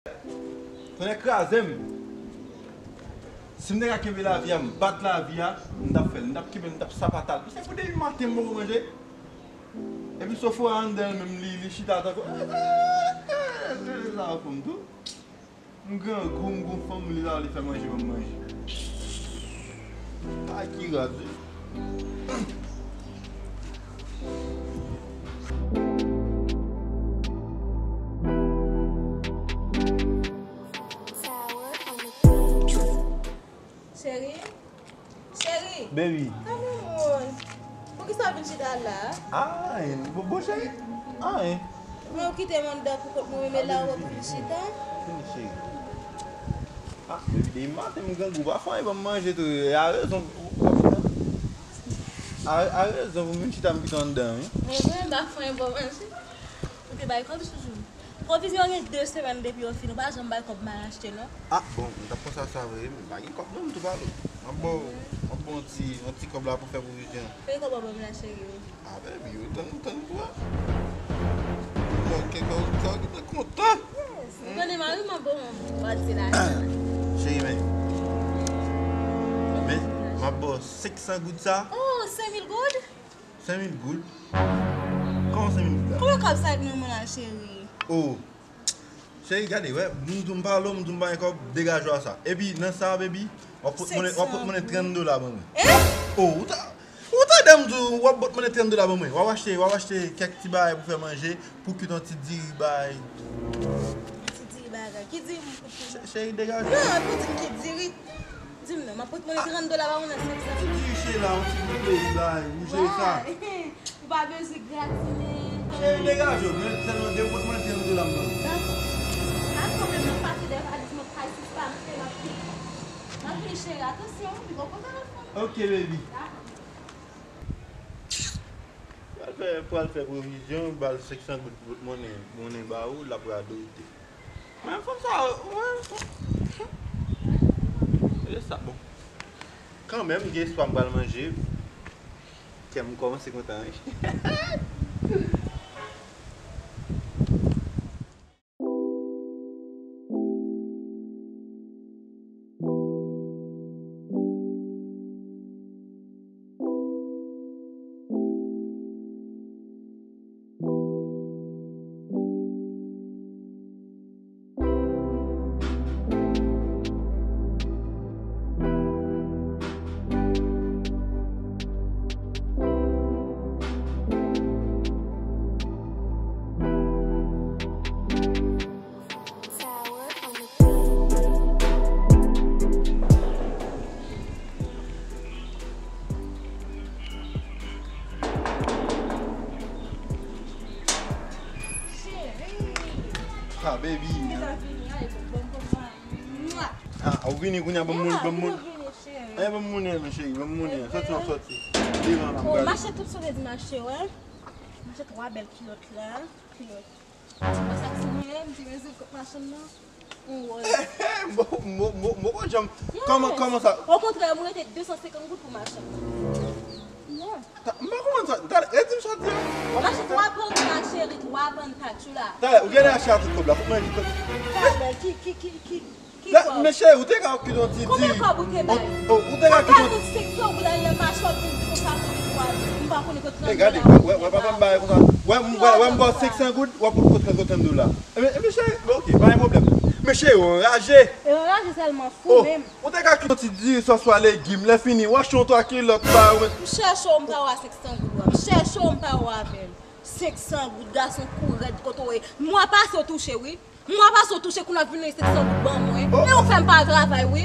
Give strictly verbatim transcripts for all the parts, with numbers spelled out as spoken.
Tonnè kraze m. Si m te ka kenbe lavi a, m bat lavi a, m t ap fè l. M t ap kenbe l, m t ap sapata l. Se pou depi maten m poko manje. Epi Sofora anndan l menm, li, li chita tankou, "Eh, eh, eh, eh, sa fanm tou." M grangou, m gon fanm, li la, li fè manje ban m manje. Ay, ki raz wi. Cheri, cheri. Baby. Sa moun. Poukisa w vin chita la? Ayen, bon, bon cheri. Ayen. Men w kite m anndan pou kont mwen, men la w ap vin chita. Vini cheri. Ah, baby, depi maten m grangou, pa fè anyen ban m manje tou. A rezon. A, a rezon pou m vin chita m kite w anndan, wi. Mwen vre, m pa fè anyen ban w manje. Ou te bay kòb sou jou. Pwovizyon gen de semèn depi yo fini, ou pa janm bay kòb m al achte non. Ah, bon, m t ap panse a sa vre, men m pa gen kòb non, m tou pale w. M ap ba w, m ap ba w yon ti, yon ti kòb la pou fè pwovizyon. Fè kòb ou ban m la, cheri. Ah, baby, ou tann, ou tann pou wè. Bon, kèk lè ou ta gentan kontan. Yes. Ou konnen mari m ap ba w yon pati lajan. Cheri, men, men, m ap ba w senk san goud sa. Oh, senk mil goud? Senk mil goud? Kòman senk mil goud la? Konbyen kòb sa k nan men w la, cheri? Oh. Cheri, gade, wè, m di w m pa lo, m di w m pa gen kòb, degaje w a sa. Epi, nan sa, baby, w ap pot mwen, w ap pot mwen trant dola ban mwen. Hein? Oh, ou ta, ou tande m di w, w ap pot mwen trant dola ban mwen. W ap achte, w ap achte kèk ti bagay pou fè manje, pou kit yon ti diri bay. Yon ti diri bagay. Ki diri m pou... Cheri, degaje w. Non, pou di m ki diri. Di m non, m ap pot mwen trant dola ba ou nan senk san. Ti diri cheri la, yon ti bout peyi bay, ou jere sa. Ou pa bezwen gratinen. Cheri, degaje w, men sèlman de pot mwen trant dola m ban. Dakò. Pa gen pwoblèm, m ap pase dèyè valiz mwen, kay sis pa, m ap vini. M ap vini cheri, atansyon, m poko telefòn. Ok, baby. Dakò. Pral fè, pral fè pwovizyon, ba l senk san goud, goud monnen, monnen ba ou, l ap radote. Men fanm sa, wè. E sa, bon. Kanmenm, gen espwa m pral manje. Kè m kòmanse kontan, wi. Ah, baby. Ah, ou vini kounye a, ban m moun, ban m moun. Eh, ban m moun, men cheri, ban m moun. Sòti, sòti. Devan la, m prale. Mache tout sa w te di mache, wè. Mache twa bèl kilòt la, kilòt. Ou wè sa k sou mwen an, m te bezwen kot machann nan. Yon wòz. Mo, mo, mo, mo, pa janm. Kòman, kòman sa? Okontrè, mwen rete de san senkant goud pou machann nan. Non. Ta, m pa konprann sa. Talè, redi m sa w di a. Mache twa pann pak, cheri, twa pann pak, chou la. Talè, ou genlè achte a tout kòb la, fout mwen di kòb. Sa bèl, ki, ki, ki, ki, ki kòb? Men cheri, ou te ka kite yon ti diri. Konbyen kòb ou te bay? Ou, ou te ka kite yon... Ou pa konn senk san goud al nan mache, w ap vin di konsa pou li twa, m pa konnen kot trant dola. E gade, wè, wè, wè, papa m bay konsa. Wè, m, wè, wè, m ba w senk san goud, w ap pot trant dola. Ebyen, ebyen, cheri, bon, ok, pa gen pwoblèm. Men cheri, w anraje. E anraje sèlman, fou menm. Ou te ka kite yon ti diri, sòs, swa legim, lè fini, w achte yon twa kilòt, ba yo, men. M chèche w, m pa wè senk san goud, wè. M chèche w, m pa wè avè l. Senk san goud, gason kou rèd, kote w ye. Mwa pase w touche, wi. Mwa pase w touche, kounye a w ap vin nan senk san goud ban mwen. E ou fè m pa travay, wi.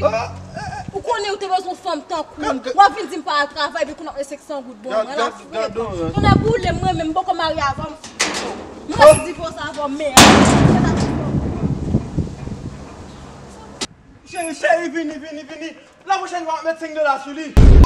Ou konnen ou te bezwen yon fanm tankou m. W ap vin di m pa al travay, epi kounye a w ap senk san goud ban mwen. Ala frèt. Kounye a boule mwen menm, m poko marye avè w, m fouti w. Mwen si divòse avè w, men. Cheri, cheri, vini, vini, vini. La pwochèn fwa, w ap met senk dola sou li.